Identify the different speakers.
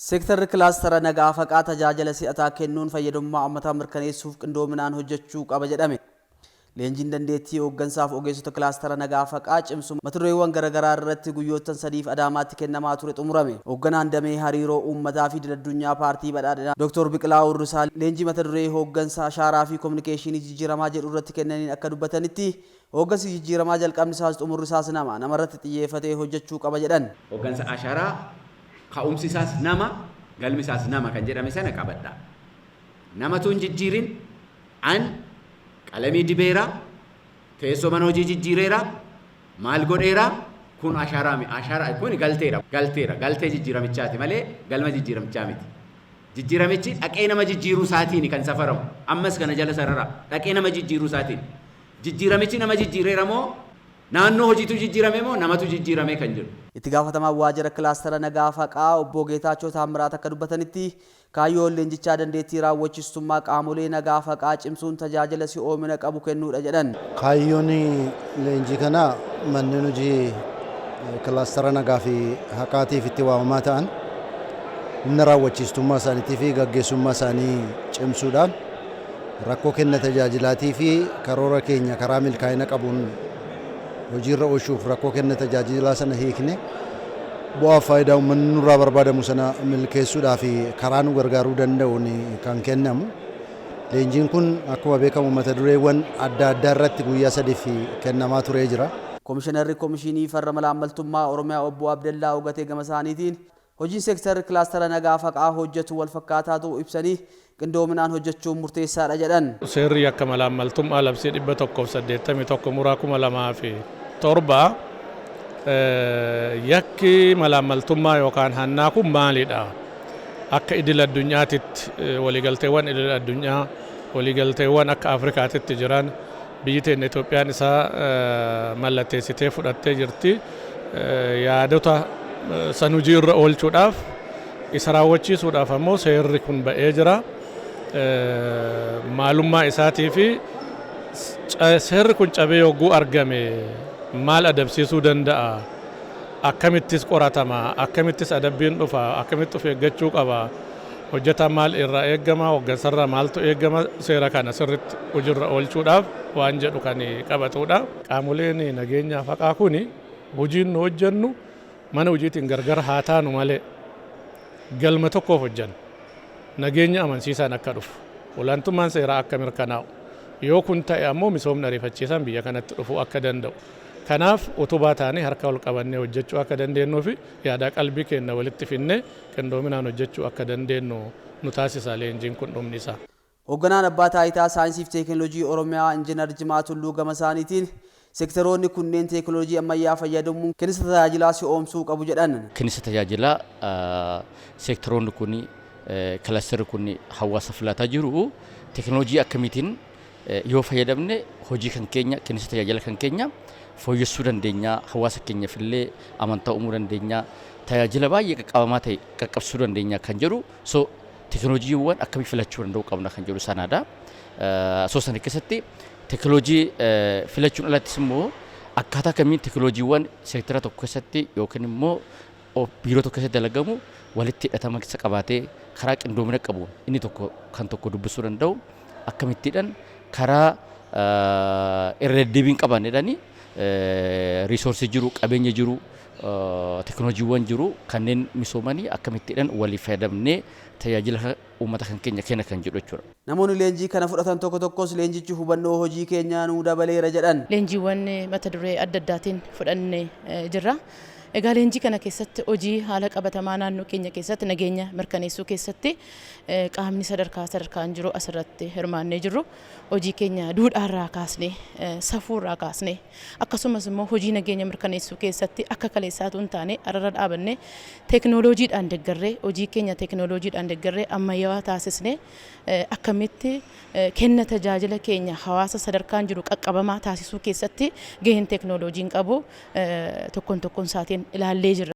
Speaker 1: Seektarri kilaastara nagaaf haqaa tajaajila si'ataa kennuun fayyadamummaa uummataa mirkaneessuuf qindoominaan hojjechuu qaba jedhame. Leenjiin dandeettii hooggansaaf ogeessota kilaastara nagaaf haqaa cimsu mata dureewwan garaagaraa irratti guyyoottan sadiif Adaamaatti kennamaa ture xumurame. Hoogganaan damee hariiroo uummataa fi idil-addunyaa Paartii Badhaadhinaa Dr. Biqilaa Hurrisaa leenjii mata duree hooggansa ashaaraa fi kominikeeshinii jijjiiramaa jedhu irratti kennaniin akka dubbatanitti, hooggansi jijjiiramaa jalqabni isaas xumurri isaas nama namarratti xiyyeeffatee hojjechuu qaba jedhan.
Speaker 2: Hooggansa ashaaraa ka'umsi isaas nama, galmi isaas nama kan jedhame sana qabadha. Namatu hin jijjiirin, an qalamii dibeera, teessoo mana hojii jijjiireera, maal godheera, kun ashaaraa, ashaaraa kun galteera, galteera, galtee jijjiiramichaati malee galma jijjiiramichaa miti. Jijjiiramichi dhaqee nama jijjiiruu isaatiin kan safaramu. Ammas kana jala sarara, dhaqee nama jijjiiruu isaatiin. Jijjiiramichi nama jijjiireera moo naannoo hojiitu jijjiirame moo namatu jijjiirame kan jedhu.
Speaker 1: Itti gaafatamaan waajjira kilaastara nagaaf haqaa obbo Geetaachoo Taammiraat akka dubbatanitti, kaayyoon leenjichaa dandeettii raawwachistummaa qaamolee nagaaf haqaa cimsuun tajaajila si'oomina qabu kennuudha jedhan.
Speaker 3: Kaayyoon leenjii kanaa manneen hojii kilaastara nagaa fi haqaatiif itti waamamaa ta'an humna raawwachiistummaa isaaniitii fi gaggeessummaa isaanii cimsuudhaan rakkoo kenna tajaajilaatii fi karoora keenya karaa milkaa'ina qabuun hojiirra oolchuuf rakkoo kenna tajaajilaa sana hiikne bu'aa faayidaa uummanni nurraa barbaadamu sana milkeessuudhaaf karaa nu gargaaruu danda'uun kan kennamu. Leenjiin kun akkuma beekamu mata dureewwan adda addaa irratti guyyaa sadiif kennamaa turee jira.
Speaker 1: Komishinarri Komishinii Farra Malaammaltummaa Oromiyaa obbo Abdallaa Ogatee gama isaaniitiin hojiin seektarri kilaastara nagaaf haqaa hojjetu wal fakkaataa ta'uu ibsanii qindoominaan hojjechuun murteessaadha jedhan.
Speaker 4: Seerri yakka malaammaltummaa labsii 181 muraa 2007 yakki malaammaltummaa yookaan hannaa kun maalidha? Akka idil addunyaatitti waliigalteewwan idil addunyaa, waliigalteewwan akka Afrikaatitti jiran, biyyi teenya Itoophiyaan isaa mallatteessitee fudhattee jirti. Yaadota san hojii irra oolchuudhaaf, isa raawwachiisuudhaaf ammoo seerri kun ba'ee jira. Maalummaa isaatii fi seerri kun cabee yogguu argame maal adabsiisuu danda'a? Akkamittis qoratama? Akkamittis adabbiin dhufa? Akkamitti of eeggachuu qaba? Hojjetaan maal irraa eegama? Hooggansarraa maaltu eegama? Seera kana sirriitti hojiirra oolchuudhaaf waan jedhu kan qabatudha. Qaamoleen nageenyaaf haqaa kun hojiin nu hojjennu mana hojiitiin gargar haa taanu malee galma tokkoof hojjenna. Nageenya amansiisaan akka dhufu, olaantummaan seeraa akka mirkanaa'u, yoo kun ta'e ammoo misoomni ariifachiisaan biyya kanatti dhufuu akka danda'u. Kanaaf utubaa taanee harka ol qabannee hojjechuu akka dandeenyuu fi yaadaa qalbii keenya walitti finnee qindoominaan hojjechuu akka dandeenyu nu taasisa leenjiin kun dhumni isaa.
Speaker 1: Hoogganaan Abbaa Taayitaa Saayinsii fi Teekinooloojii Oromiyaa Injiinar Jimaa Tulluu gama isaaniitiin seektaroonni kunneen teekinooloojii ammayyaa fayyadamuun kennisa tajaajilaa si'oomsuu qabu jedhan.
Speaker 5: Kennisa tajaajilaa seektaroonni kun, kilaastarri kun hawaasa filaataa jiru teekinooloojii akkamiitiin yoo fayyadamne hojii kan keenya, kennisa tajaajila kan keenya fooyyessuu dandeenya, hawaasa keenyaaf illee amantaa uumuu dandeenya, tajaajila baay'ee qaqqabamaa ta'e qaqqabsiisuu dandeenya kan jedhu, so teekinooloojiiwwan akkamii filachuu danda'uu qabna kan jedhu sanaadha. So sana keessatti teekinooloojii filachuun alattis immoo akkaataa kamiin teekinooloojiiwwan seektara tokko keessatti yookiin immoo biiroo tokko keessatti dalagamu walitti hidhatama keessa qabaatee karaa qindoomina qabu inni tokko kan tokko dubbisuu danda'u akkamittiidhaan karaa irra deddeebiin qabaanneedhaani resource jiru, qabeenya jiru, teekinooloojiiwwan jiru kanneen misoomanii akkamittiidhaan waliif fayyadamnee tajaajila uummata kan keenya kenna kan jedhu jechuudha.
Speaker 1: Namoonni leenjii kana fudhatan tokko tokkos leenjichi hubannoo hojii keenyaa nuu dabaleera jedhan.
Speaker 6: Leenjiiwwan mata duree adda addaatiin fudhannee jirra. Egaa leenjii kana keessatti hojii haala qabatamaa naannoo keenya keessatti nageenya mirkaneessuu keessatti qaamni sadarkaa sadarkaan jiru asirratti hirmaannee jirru hojii keenya duudhaarraa kaasnee, safuurraa kaasnee, akkasumas immoo hojii nageenya mirkaneessuu keessatti akka kaleessaatu hin taane arara dhaabannee teekinooloojiidhaan deeggarree, hojii keenya teekinooloojiidhaan deeggarree ammayyaawaa taasisnee akkamitti kenna tajaajila keenya hawaasa sadarkaan jiru qaqqabamaa taasisuu keessatti gaheen teekinooloojiin qabu tokkoon tokkoon isaatiin ilaallee jirra.